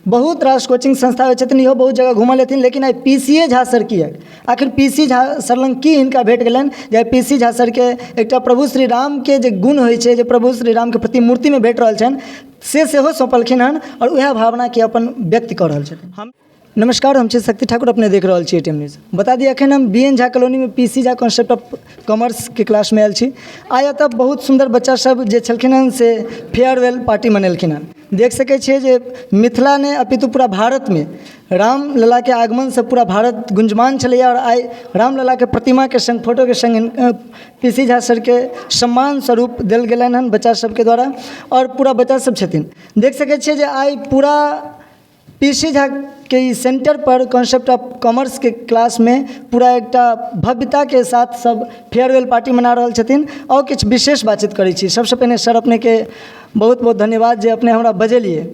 बहुत रास कोचिंग संस्था होइ छथिन, इहो बहुत जगह घूमल हेथिन, लेकिन I P C A Jha sir किएक, आखिर पी सी झा सर लग की हिनका भेट गेलनि जे आइ पी सी झा सरके एकटा प्रभु श्री रामके जे गुण होइ छै, जे प्रभु श्री रामके प्रतिमूर्तिमे भेट रहल छनि, से सेहो सौंपलखिन हन आओर उएह भावनाके अपन व्यक्त कऽ रहल छथिन। हम नमस्कार, हम छी शक्ति ठाकुर, अपने देख रहल छी एटीएम न्यूज। बता दी, एखन हम बी एन झा कॉलोनीमे P C Jha concept of कॉमर्सके क्लासमे आयल छी। आइ एतऽ बहुत सुन्दर बच्चा सब जे छलखिन हन से फेयरवेल पार्टी मनेलखिन हन। देख सकै छियै जे मिथिला नहि अपितु पूरा भारतमे रामललाके आगमनसँ पूरा भारत गुंजमान छलैए आओर आइ रामललाके प्रतिमाके सङ्ग फोटोके सङ्ग पी सी झा सरके सम्मान स्वरूप देल गेलनि हन बच्चा सबके द्वारा आओर पूरा बच्चा सब छथिन। देख सकै छियै जे आइ पूरा पी सी झाके ई सेन्टरपर कॉन्सेप्ट ऑफ कॉमर्सके क्लासमे पूरा एकटा भव्यताके साथ सब फेयरवेल पार्टी मना रहल छथिन आओर किछु विशेष बातचीत करै छी। सबसँ पहिने सर, अपनेके बहुत बहुत धन्यवाद जे अपने हमरा बजेलियै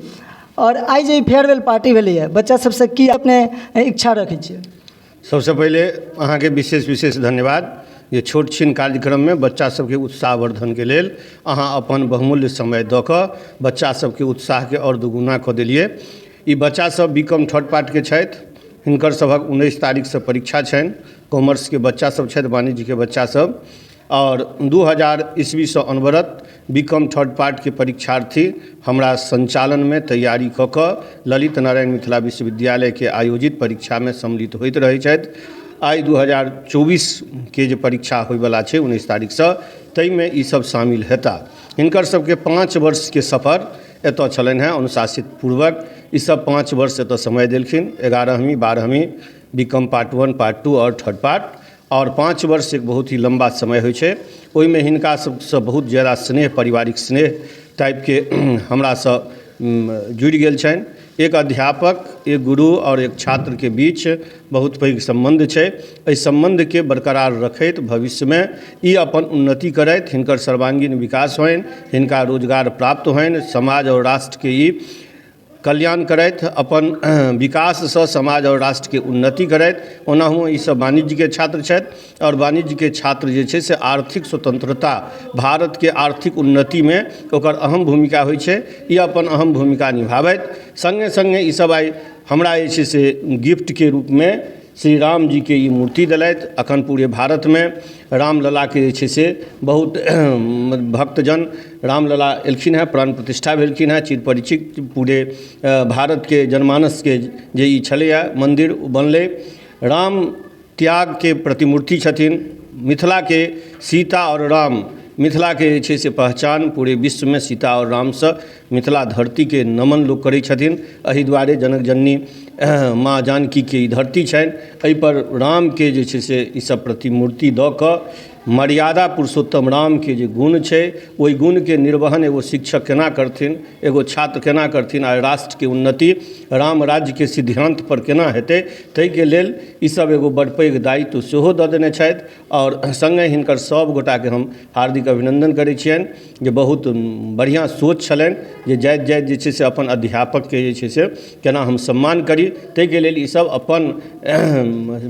आओर आइ जे ई फेयरवेल पार्टी भेलैए, बच्चा सबसँ की अपने इच्छा रखै छियै? सबसँ पहिले अहाँके विशेष विशेष धन्यवाद जे छोट छिन कार्यक्रममे बच्चा सबके उत्साहवर्धनके लेल अहाँ अपन बहुमूल्य समय दऽ कऽ बच्चा सबके उत्साहके आओर दुगुना कऽ देलियै। ई बच्चा सब बी कॉम थर्ड पार्टके छथि। हिनकर सभक 19 तारीखसँ परीक्षा छनि। कॉमर्सके बच्चा सब छथि, वाणिज्यके बच्चा सब, आओर 2000 ईस्वीसँ अनवरत बी कॉम थर्ड पार्टके परीक्षार्थी हमरा सञ्चालनमे तैयारी कऽ कऽ ललित नारायण मिथिला विश्वविद्यालयके आयोजित परीक्षामे सम्मिलित होइत रहै छथि। आइ 2024के जे परीक्षा होइवला छै 19 तारीखसँ, ताहिमे ईसब शामिल हेताह। हिनकर सबके 5 वर्षके सफर एतऽ छलनि हेँ। अनुशासित पूर्वक ईसब 5 वर्ष एतऽ समय देलखिन, 11वीं, 12वीं, बी कॉम पार्ट 1, पार्ट 2 आओर थर्ड पार्ट। आओर 5 वर्ष एक बहुत ही लम्बा समय होइ छै। ओहिमे हिनका सबसँ बहुत ज्यादा स्नेह, पारिवारिक स्नेह टाइपके हमरासँ जुड़ि गेल छनि। एक अध्यापक, एक गुरु आओर एक छात्रके बीच बहुत पैघ सम्बन्ध छै। एहि सम्बन्धके बरकरार रखैत भविष्यमे ई अपन उन्नति करथि, हिनकर सर्वांगीण विकास होइन, हिनका रोजगार प्राप्त होइन, समाज आओर राष्ट्रके ई कल्याण करथि, अपन विकाससँ समाज आओर राष्ट्रके उन्नति करथि। ओनाहु ईसब वाणिज्यके छात्र छथि आओर वाणिज्यके छात्र जे छै से आर्थिक स्वतन्त्रता, भारतके आर्थिक उन्नतिमे ओकर अहम भूमिका होइ छै। ई अपन अहम भूमिका निभाबथि। सङ्गे सङ्गे ईसब आइ हमरा जे छै से गिफ्टके रूपमे श्री रामजीके ई मूर्ति देलथि। अखन पूरे भारतमे रामललाके जे छै से बहुत भक्तजन, रामलला एलखिन हेँ, प्राण प्रतिष्ठा भेलखिन हेँ। चिर परिचित पूरे भारतके जनमानसके जे ई छलैए मन्दिर, ओ बनलै। राम त्यागके प्रतिमूर्ति छथिन। मिथिलाके सीता आओर राम, मिथिलाके जे छै से पहचान पूरे विश्वमे सीता आओर रामसँ मिथिला धरतीके नमन लोक करै छथिन। एहि दुआरे जनक जननी माँ जानकीके ई धरती छनि। एहिपर रामके जे छै से ईसब प्रतिमूर्ति दऽ कऽ मर्यादा पुरुषोत्तम रामके जे गुण छै, ओहि गुणके निर्वहन एगो शिक्षक केना करथिन, एगो छात्र केना करथिन आ राष्ट्रके उन्नति राम राज्यके सिद्धान्तपर केना हेतै, ताहिके लेल ईसब एगो बड़ पैघ दायित्व सेहो दऽ देने छथि। आओर सङ्गे हिनकर सब गोटाके हम हार्दिक अभिनन्दन करै छियनि जे बहुत बढ़िआँ सोच छलनि जे जाइत जाइत जे छै से अपन अध्यापकके जे छै से केना हम सम्मान करी। ताहिके लेल ईसब अपन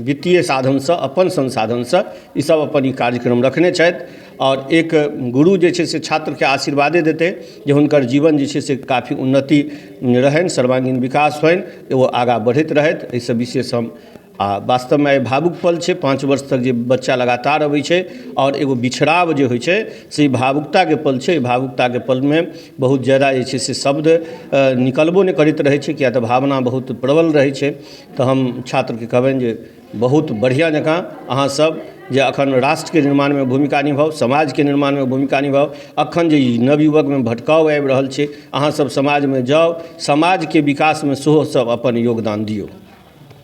वित्तीय साधनसँ, अपन संसाधनसँ ईसब अपन ई कार्यक्रम रखने छथि। आओर एक गुरु जे छै से छात्रके आशीर्वादे देतै जे हुनकर जीवन जे छै से काफी उन्नति रहनि, सर्वांगीण विकास होइन, ओ आगाँ बढ़ैत रहथि। एहिसँ विशेष हम आ वास्तवमे आइ भावुक पल छै। 5 वर्ष तक जे बच्चा लगातार अबै छै आओर एगो बिछड़ाव जे होइ छै से भावुकताके पल छै। भावुकताके पलमे बहुत ज्यादा जे छै से शब्द निकलबो नहि करैत रहै छै, किया तऽ भावना बहुत प्रबल रहै छै। तऽ हम छात्रके कहबनि जे बहुत बढ़िआँ जकाँ अहाँसब जे अखन राष्ट्रके निर्माणमे भूमिका निभाउ, समाजके निर्माणमे भूमिका निभाउ। अखन जे ई नवयुवकमे भटकाव आबि रहल छै, अहाँसब समाजमे जाउ, समाजके विकासमे सेहो सब अपन योगदान दियौ।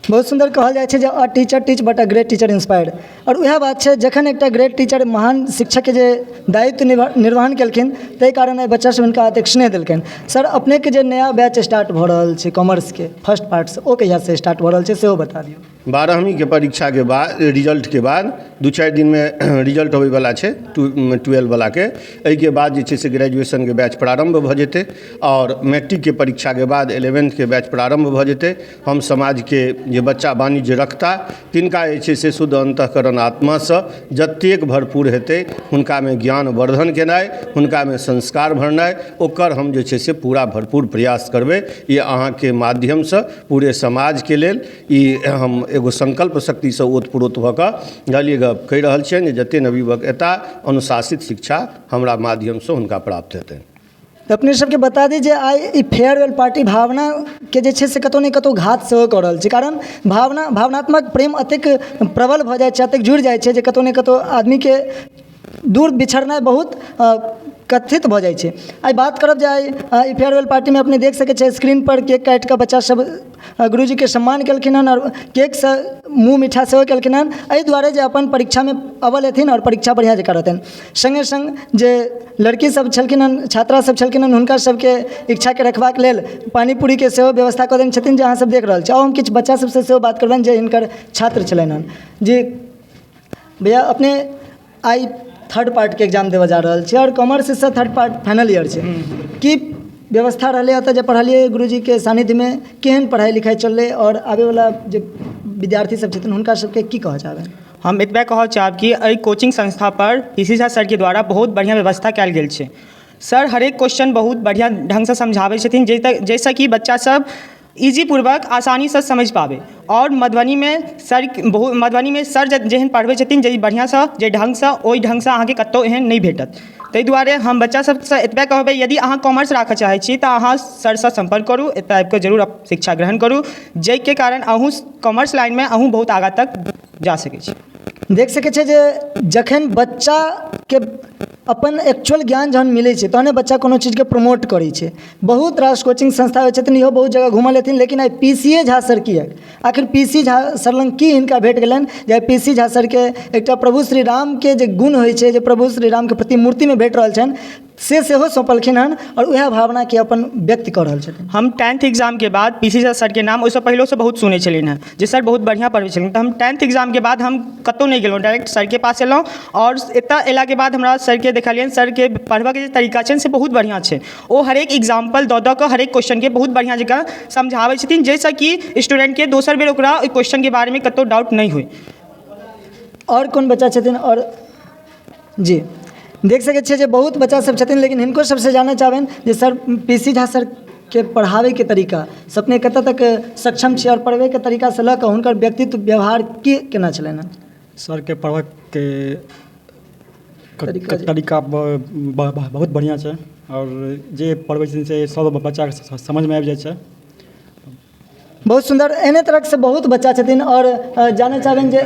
बहुत सुन्दर। कहल जाइ छै जे a teacher teach, but a great teacher inspire। आओर उएह बात छै, जखन एकटा ग्रेट टीचर, महान शिक्षकके जे दायित्व निर्वहन केलखिन, ताहि कारण आइ बच्चा सब हिनका एतेक स्नेह देलकनि। सर, अपनेके जे नया बैच स्टार्ट भऽ रहल छै कॉमर्सके फर्स्ट पार्टसँ, ओ कहियासँ स्टार्ट भऽ रहल छै, सेहो बता दियौ। 12वींके परीक्षाके बाद, रिजल्टके बाद, 2-4 दिनमे रिजल्ट अबैवला छै 12वलाके। एहिके बाद जे छै से ग्रेजुएशनके बैच प्रारम्भ भऽ जेतै आओर मैट्रिकके परीक्षाके बाद 11thके बैच प्रारम्भ भऽ जेतै। हम समाजके जे जे बच्चा वाणिज्य रखता तिनका जे छै से शुद्ध अन्तःकरण आत्मासँ जतेक भरपूर हेतै हुनकामे ज्ञानवर्धन केनाइ हुनकामे संस्कार भरनाइ ओकर हम जे छै से पूरा भरपूर प्रयास करबै। ई अहाँके माध्यमसँ पूरे समाजके लेल ई हम एगो संकल्प शक्तिसँ ओतप्रोत भऽ कऽ बुझलिए गप कहि रहल छियनि जे जतेक नवयुवक एता अनुशासित शिक्षा हमरा माध्यमसँ हुनका प्राप्त हेतनि। तऽ अपने सबके बता दी जे आइ ई फेयरवेल पार्टी भावनाके जे छै से कतहु ने कतहु घात सेहो कऽ रहल छै, कारण भावना भावनात्मक प्रेम एतेक प्रबल भऽ जाइ छै, एतेक जुड़ि जाइ छै जे कतहु ने कतहु आदमीके दूर बिछड़नाइ बहुत कथित भऽ जाइ छै। आइ बात करब जे आइ ई फेयरवेल पार्टीमे अपने देख सकै छियै स्क्रीनपर केक काटि कऽ बच्चा सब गुरुजीके सम्मान केलखिन हन आओर केकसँ मुँह मीठा सेहो केलखिन हन, एहि दुआरे जे अपन परीक्षामे अव्वल एथिन आओर परीक्षा बढ़िआँ जकाँ रहतनि। सङ्गे सङ्ग जे लड़की सब छलखिन हन, छात्रा सब छलखिन हन, हुनका सबके इच्छाके रखबाक लेल पानी पूरीके सेहो व्यवस्था कऽ देने छथिन, जे अहाँ सब देख रहल छी। आउ हम किछु बच्चा सबसँ सेहो बात करबनि जे हिनकर छात्र छलनि हन। जी भैया, अपने आइ थर्ड पार्टके एग्जाम देबऽ जा रहल छी आओर कॉमर्ससँ थर्ड पार्ट फाइनल ईयर छै, की व्यवस्था रहलै ओतऽ जे पढ़लियै गुरुजीके सानिध्यमे, केहन पढ़ाइ लिखाइ चललै आओर आबैवला जे विद्यार्थी सब छथिन हुनका सबके की कहऽ चाहबै? हम एतबे कहऽ चाहब कि एहि कोचिंग संस्था पर पी सी झा सरके द्वारा बहुत बढ़िआँ व्यवस्था कयल गेल छै। सर हरेक क्वेश्चन बहुत बढ़िआँ ढङ्गसँ समझाबै छथिन, जाहिसँ कि बच्चा सब इजी पूर्वक आसानीसँ समझि पाबै। आओर मधुबनीमे सर बहुत मधुबनीमे सर जेहन पढ़बै छथिन, जे बढ़िआँसँ जे ढङ्गसँ, ओहि ढङ्गसँ अहाँके कतहु एहन नहि भेटत। ताहि दुआरे हम बच्चा सबसँ एतबे कहबै, यदि अहाँ कॉमर्स राखऽ चाहै छी तऽ अहाँ सरसँ सम्पर्क करू, एतऽ आबिकऽ जरूर शिक्षा ग्रहण करू, जाहिके कारण अहूँ कॉमर्स लाइनमे अहूँ बहुत आगाँ तक जा सकै छी। देख सकै छियै जे जखन बच्चाके अपन एक्चुअल ज्ञान जहन मिलै छै तहने बच्चा कोनो चीजके प्रमोट करै छै। बहुत रास कोचिंग संस्था होइ छथिन, इहो बहुत जगह घूमल हेथिन, लेकिन I P C A Jha sir किएक, आखिर पी सी झा सर लग की हिनका भेट गेलनि जे आइ पी सी झा सरके एकटा प्रभु श्री रामके जे गुण होइ छै, जे प्रभु श्री रामके प्रतिमूर्तिमे भेट रहल छनि से सेहो सौंपलखिन हन आओर उएह भावनाके अपन व्यक्त कऽ रहल छथिन। हम 10th एग्जामके बाद पी सी झा सरके नाम ओहिसँ पहिलोसँ बहुत सुनै छलियनि हँ जे सर बहुत बढ़िआँ पढ़बै छथिन। तऽ हम 10th एग्जामके बाद हम कतहु नहि गेलहुँ, डायरेक्ट सरके पास एलहुँ आओर एतऽ अयलाके बाद हमरा सरके देखलियनि, सरके पढ़बऽके जे तरीका छनि से बहुत बढ़िआँ छै। ओ हरेक एग्जाम्पल दऽ दऽ कऽ हरेक क्वेश्चनके बहुत बढ़िआँ जकाँ समझाबै छथिन, जाहिसँ कि स्टूडेंटके दोसर बेर ओकरा ओहि क्वेश्चनके बारेमे कतहु डाउट नहि होइ। आओर कोन बच्चा छथिन? आओर जी देख सकै छियै जे बहुत बच्चा सब छथिन, लेकिन हिनको सबसँ जानऽ चाहबनि जे सर पी सी झा सरके पढ़ाबैके तरीका से अपने कतऽ तक सक्षम छियै आओर पढ़बैके तरीकासँ लऽ कऽ हुनकर व्यक्तित्व व्यवहार की केना छलनि हँ? सरके पढ़बऽके तरीका तरीका बहुत बढ़िआँ छै आओर जे पढ़बै छथिन से सब बच्चाके समझमे आबि जाइ छै। बहुत सुन्दर। एहने तरहसँ बहुत बच्चा छथिन आओर जानऽ चाहबनि जे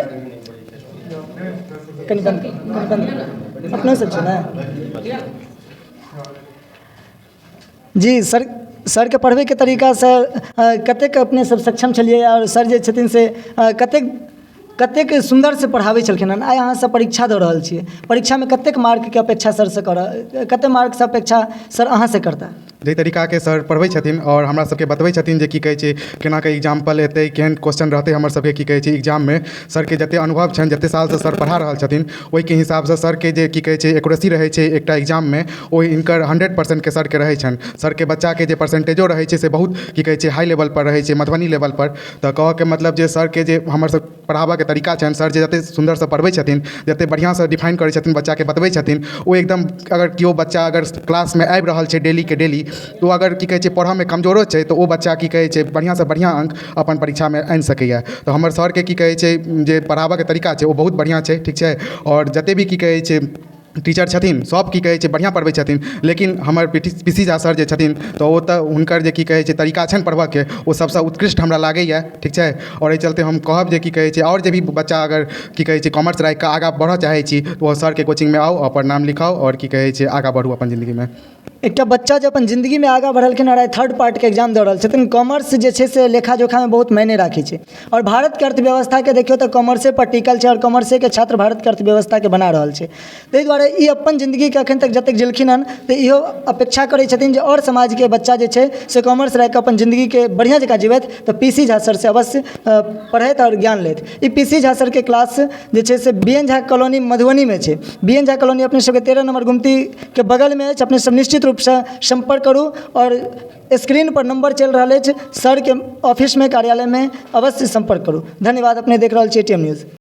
कनि बन्द कनि बन्द अपनो सब छै ने। जी सर, सरके पढ़बैके तरीकासँ कतेक अपने सब सक्षम छलियै आओर सर जे छथिन से कतेक कतेक सुन्दरसँ पढ़ाबै छलखिन हन? आइ अहाँ सब परीक्षा दऽ रहल छियै, परीक्षामे कतेक मार्कके अपेक्षा सरसँ कर, कतेक मार्कसँ अपेक्षा सर अहाँसँ करता? जाहि तरीकाके सर पढ़बै छथिन आओर हमरा सबके बतबै छथिन जे की कहै छै, केनाके एग्जाम्पल एतै, केहन क्वेश्चन रहतै हमर सबके की कहै छै एग्जाममे, सरके जते अनुभव छनि, जते सालसँ सर पढ़ा रहल छथिन, ओहिके हिसाबसँ सरके जे की कहै छै एक्युरेसी रहै छै एकटा एग्जाममे, ओ हिनकर 100%के सरके रहै छनि। सरके बच्चाके जे परसेंटेजो रहै छै से बहुत की कहै छै हाई लेवलपर रहै छै, मधुबनी लेवलपर। तऽ कहऽके मतलब जे सरके जे हमर सब पढ़ाबऽके तरीका छनि, सर जे जते सुन्दरसँ पढ़बै छथिन, जते बढ़िआँसँ डिफाइन करै छथिन, बच्चाके बतबै छथिन, ओ एकदम अगर केओ बच्चा अगर क्लासमे आबि रहल छै डेलीके डेली, तऽ ओ अगर की कहै छै पढ़ऽमे कमजोरो छै तऽ ओ बच्चा की कहै छै बढ़िआँसँ बढ़िआँ अङ्क अपन परीक्षामे आनि सकैए। तऽ हमर सरके की कहै छै जे पढ़ाबऽके तरीका छै ओ बहुत बढ़िआँ छै, ठीक छै। आओर जते भी की कहै छै टीचर छथिन सब की कहै छै बढ़िआँ पढ़बै छथिन, लेकिन हमर पी सी झा सर जे छथिन तऽ ओ तऽ हुनकर जे की कहै छै तरीका छनि पढ़बऽके ओ सबसँ उत्कृष्ट हमरा लागैए, ठीक छै। आओर एहि चलते हम कहब जे की कहै छै आओर जे भी बच्चा अगर की कहै छै कॉमर्स राखिकऽ आगाँ बढ़ऽ चाहै छी तऽ ओ सरके कोचिंगमे आउ, अपन नाम लिखाउ आओर की कहै छै आगाँ बढ़ू अपन जिन्दगीमे। एकटा बच्चा जे अपन जिन्दगीमे आगाँ बढ़लखिन आओर आइ थर्ड पार्टके एग्जाम दऽ रहल छथिन, कॉमर्स जे छै से लेखा जोखामे बहुत मायने राखै छै आओर भारतके अर्थव्यवस्थाके देखियौ तऽ कॉमर्से पर टिकल छै आओर कॉमर्सेके छात्र भारतके अर्थव्यवस्थाके बना रहल छै। ताहि दुआरे ई अपन जिन्दगीके एखन तक जतेक जिलखिन हन तऽ इहो अपेक्षा करै छथिन जे आओर समाजके बच्चा जे छै से कॉमर्स राखिकऽ अपन जिन्दगीके बढ़िआँ जकाँ जीबथि तऽ पी सी झा सरसँ अवश्य पढ़थि आओर ज्ञान लैथ। ई पी सी झा सरके क्लास जे छै से बी एन झा कॉलोनी मधुबनीमे छै। बी एन झा कॉलोनी अपने सबके 13 नंबर गुमतीके बगलमे अछि। अपने सब निश्चित निश्चित रूपसँ सम्पर्क करू आओर स्क्रीनपर नम्बर चलि रहल अछि सरके ऑफिसमे कार्यालयमे अवश्य सम्पर्क करू। धन्यवाद। अपने देख रहल छी ए टी एम न्यूज़।